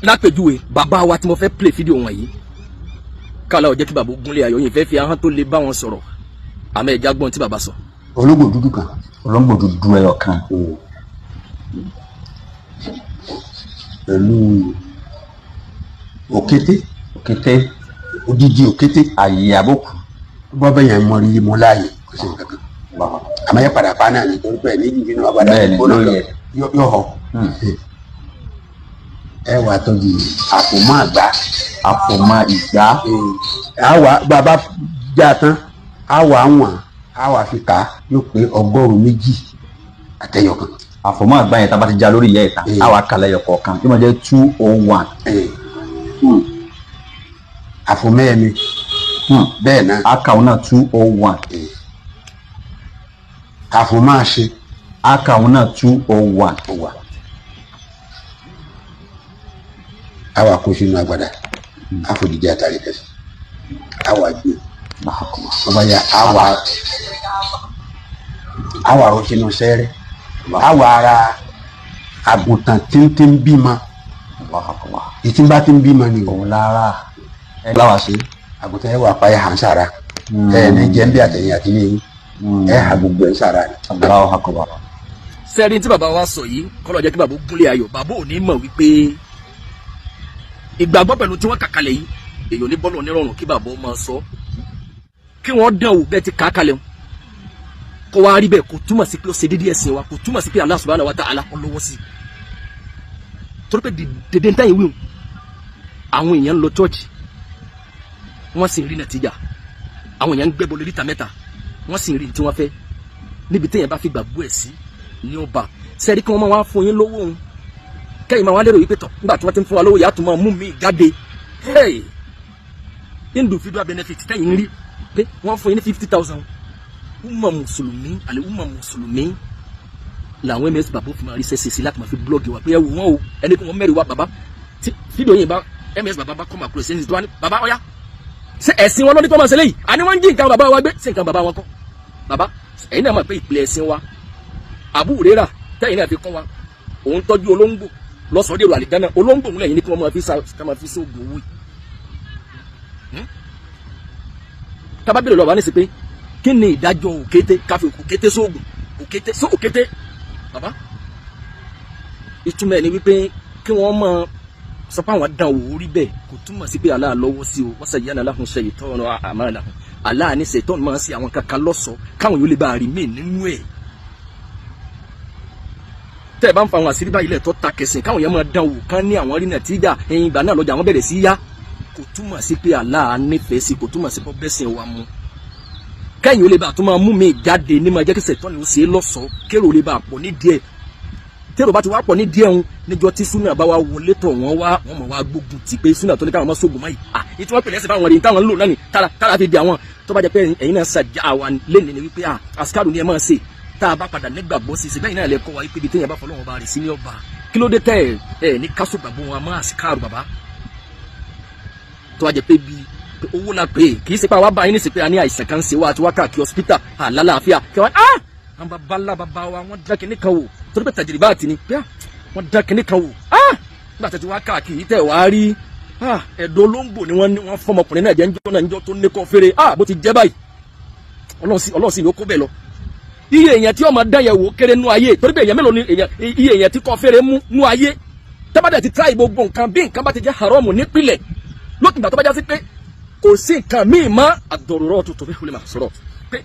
Lápèjúwe, bàbá wa tí mo fẹ́ play fídíò wọn yìí, kálá ó jẹ́ kí bàbá gúnlé ayọ̀ yìí fẹ́ fi ahọ́n tó lè bá wọn sọ̀rọ̀, àmọ́ ẹ̀já gbọ́n tí bàbá sọ. Ológbò dúdú kan. Olóńgbò dúdú ẹyọ kan. Pẹ̀lú òkété. Òkété. Odidi òkété. Àyè àbókù. Bọ́ bẹ́ẹ̀ yẹn mọ rí mu láàyè, kò sí nǹkan kan, àmọ́ yẹ padà pa náà nítorí pé ní ìdí inú abada Bẹ́ẹ̀ni, gbóná lórí lọ ẹ̀. yọ họ. Ẹ wà tọ́jú àpòmọ́ àgbà. Àpòmọ́ ìgbà. Àwa bàbá já tán, àwa wọ̀n, àwa fi kà á, yóò pé 201. Àfòmọ́ àgbà yẹn, tá a bá ti já lórí ìyá ìta, àwa kàlẹ́ ẹyọ kọ̀ọ̀kan, yóò máa jẹ́ 201. Àfòmẹ́ẹ̀mí bẹ́ẹ̀ náà. Akàwọn náà 201. Àfòmáṣe. Akàwọn náà 201. Ó wà, àwa kó sínú agbada, àfòdìdí àtàrí kẹsì, àwa gbé ọba ya, àwa rọ sínú sẹ́rẹ́, àwa ara àgùntàn tíntín bímọ, ìtí bá ti ń bímọ ni o. Òun lára ẹ láwa ṣe. Àgùntàn yẹn wà pa ẹ hàn sára, ẹ ní jẹ́ ń bí àtẹ̀yìn àti ní ẹ hà gbogbo ẹ sára ni. Allahu Akbar. Sẹ́rin tí bàbá wa sọ yìí, kọ́lọ̀ jẹ́ kí bàbá gúnlé ayọ̀, bàbá ò ní mọ̀ wípé ìgbàgbọ́ pẹ̀lú tí wọ́n kà kalẹ̀ yìí, èèyàn ní bọ́lọ̀ onírọ̀rùn kí bàbá ó máa sọ kí wọ́n dán wò bẹ́ẹ̀ ti kà á kalẹ̀ wọn kó wá rí bẹ́ẹ̀. Kò túmọ̀ sí pé ó ṣe déédéé ẹ̀sìn wa, kò túmọ̀ sí pé Allah subhanahu wa ta'ala ó lọ́wọ́ sí i, torí pé dédé ń táyìn wíwọ̀n, àwọn èèyàn ń lọ chọ́ọ̀chì, wọ́n sì ń rí nàtíjà. Àwọn èèyàn ń gbẹ́bọ lórí ìta mẹ́ta, wọ́n sì ń rí tí wọ́n fẹ́. Níbi téèyàn bá fi gbàgbọ́ ẹ̀ sí ní ọba sẹ́rí kí wọ́n máa wá fún yín lówó òun, kẹ́yìn máa wá lérò wípé tọ̀ nígbà tí wọ́n ti ń fún wa lówó yàtọ̀ tó máa mú mi jáde. Hey, individual benefit tẹ́yìn ń rí pé wọ́n fún yín ní 50,000, umma mùsùlùmí àlẹ́ umma mùsùlùmí làwọn ms bàbá òfin máa rí sẹ́sẹ̀ sí láti máa fi blog wa pé ẹ wò wọ́n o, ẹni kí wọ́n mẹ́rin wa. Bàbá tí fídíò yìí bá ms bàbá bá kọ́ máa kúrò sẹ́yìn tó wá ní bàbá ọ̀yá, ṣé ẹ̀sìn wọn ló ní kọ́ máa ṣe léyìí? Àní wọ́n ń jí nǹkan bàbá wa gbé, ṣé nǹkan bàbá wọn kọ́? Bàbá, ẹ̀yin náà mọ̀ pé ìpìlẹ̀ ẹ̀sìn wa, Abu Huraira tẹ́yìn náà fi kọ́ wa, òun tọ́jú olóńgbò lọ́sọ̀ọ́dẹ̀rọ̀ àlìdáná, olóńgbò ńlẹ̀ yìí ní kí wọ́n máa fi sa ká máa fi sóògùn owó yìí. Tábà bèrè lọ́wọ́ wa ní sí pé kí ni ìdájọ́ òkété, káfí òkété sóògùn, òkété só òkété? Bàbá, ìtumọ̀ ẹ̀ ni wípé kí wọ́n máa sọ pé àwọn dán wò ó rí bẹ́ẹ̀, kò túmọ̀ sí pé Allah lọ́wọ́ sí o. Wọ́n sọ yánà láhùn ṣe ìtọ́nà àmàlà, Allah ní ṣètọ́nù máa ń ṣe àwọn kankan lọ́sọ̀ọ́ káwọn yóò lè bá a rí mí nínú ẹ̀. Tẹ́ ẹ bá ń fa àwọn àṣírí báyìí lẹ̀ tó ta kẹsìn, káwọn yẹn máa dán wò kán ní àwọn rí nàtíjà, ẹ̀yìn ìgbà náà lọ́jà àwọn bẹ̀rẹ̀ sí yá, kò túmọ̀ sí pé Allah nífẹ̀ẹ́ sí, kò túmọ̀ sí pé bẹ́sìn wa mu. Kẹ́yìn ó lè bá a tó máa mú mi jáde ní máa jẹ́ kí ṣètọ́nù ó ṣe é lọ́sọ̀ọ́, kérò lè bá a pọ̀ ní díẹ̀. Tẹ́rọ bá ti wá pọ̀ ní díẹ̀ ń níjọ́ tí súnà bá wá wọlé tọ̀ wọ́n wá, wọ́n mọ̀ wá gbógun ti pé súnà tó ní káwọn máa sóògùn mọ́ yìí, à ìtí wọ́n pè lẹ́sìn fáwọn ẹ̀rí táwọn ń lò náà ni tára tára fi di àwọn. Tó bá jẹ́ pé ẹ̀yin náà ṣàjà àwa lẹ́nu ni wípé à àsìkárù ni ẹ máa ṣe, tá a bá padà nígbàgbọ́ sí i bẹ́ẹ̀ náà lè kọ́ wa wípé ibi téèyàn bá fọlọ́wọ́n bá rẹ̀ sí ní ọba. Kí ló dé tẹ́ ẹ ní kásù gbàgbọ́ wọn mọ́ àsìkárù? Bàbá, tó wá jẹ́ pé bí owó la pè é, kì í ṣe pé àwa bá yín ní sí pé a ní àìsàn kan ṣe wá àti wá káàkiri hospital àlàáfíà kí wọ́n ah àwọn baba ńlá baba wa, wọ́n dá kinní kan wò, torí pé tàjìrìbá àti ni pé wọ́n dá kinní kan wò. Ah, nígbà tó ti wá káàkiri tẹ̀ wá rí, ah, ẹ̀dọ̀ olóńgbò ni wọ́n ní wọ́n fọmọkùnrin náà jẹ́ ńjọ́ náà, ńjọ́ tó ní kọ́ fèrè. Ah, bó ti jẹ́ báyìí, Ọlọ́run sì ní ó kó bẹ́ẹ̀ lọ. Iye èèyàn tí ọmọ dán yẹn wò kéré nú ayé, torí pé èèyàn mélòó ni èèyàn, iye èèyàn tí kọ́ fèrè mú nú ayé? Tábàdà ti tíráì gbogbo nǹkan, bí nǹkan bá ti jẹ́ haramu nípìnlẹ̀, lókùn ìgbà tó bá já sí pé kò sí nǹkan míì mọ́, àdọ̀rọ̀rọ̀ tó tóbi hulẹ̀ máa sọ̀rọ̀ pé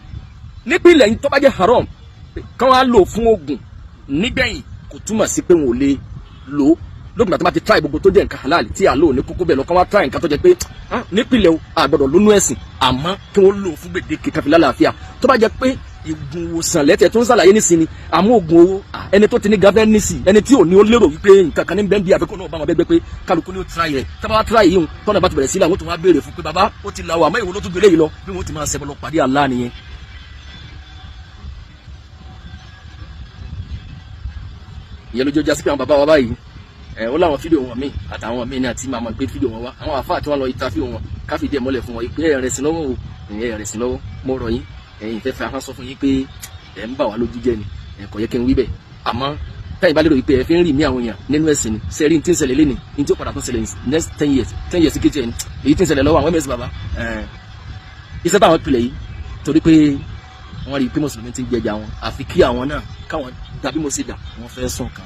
nípìnlẹ̀ yìí tó bá jẹ́ haram kán wá lò fún oògùn nígbẹ̀yìn, kò túmọ̀ sí pé wọn ò lè lò ó. Lókùn ìgbà tó bá ti tíráì gbogbo tó jẹ́ nǹkan halal tí a lò ní kókó bẹ́ẹ̀ lọ, kán wá tíráì nǹkan tó jẹ́ pé nípìnlẹ̀ o àgbọ̀dọ̀ lónú ẹ̀sìn, àmọ́ kí wọ́n lò fún gbèdéke káfí lálàáfíà. Tó bá jẹ́ pé ìgùn ìwòsàn lẹ́tẹ̀ tó ń ṣàlàyé nísìnyí, àmọ́ oògùn owó, ẹni tó ti ní gafẹ́ nísì, ẹni tí ò ní ó lérò wípé nǹkan kan ní bẹ́ẹ̀ bí àfikún náà bá wọn bẹ́ẹ̀ pé kálukú ní ó tíráì rẹ̀. Tábà wá tíráì yìí, tọ́nà bá ti bẹ̀rẹ̀ sí làwọn tó wá béèrè fún pé bàbá ó ti la wà, àmọ́ ìwọ ló tún gbélé yìí lọ, bí wọ́n ti máa ṣẹbọ lọ pàdé Allah nìyẹn. Ìyẹn ló jẹ́ jásí pé àwọn bàbá wa báyìí ẹ ó láwọn fídíò wọn míì àtàwọn míì ní àti máa gbé fídíò wọn wá, àwọn àfáà tí wọ́n lọ ìta fídíò wọn káfíìdí ẹ̀ mọ́lẹ̀ fún wọn pé ẹ̀ rẹ̀ sí lọ́wọ́ o, ẹ̀ rẹ̀ sí lọ́wọ́. Mo rọ̀ yín, ẹ̀yin fẹ́ fẹ́ ahọ́n sọ fún yín pé ẹ̀ ń bà wá lójú jẹ́ ni, ẹ̀ kò yẹ kí n wí bẹ́ẹ̀, àmọ́ Táyì bá lérò wípé ẹ fi ń rí mí àwọn èèyàn nínú ẹ̀sìn ni, sẹ́rí tí ń ṣẹlẹ̀ lẹ́nìí ní tí ó padà tún ṣẹlẹ̀ next 10 years, 10 years kejì ẹ̀ ní èyí tí ń ṣẹlẹ̀ lọ́wọ́ àwọn ms baba. Iṣẹ́ táwọn pilẹ̀ yìí, torí pé wọ́n rí i pé mùsùlùmí ti ń jẹjà wọn, àfi kí àwọn náà káwọn dàbí mo ṣe dà, wọ́n fẹ́ sùn kan.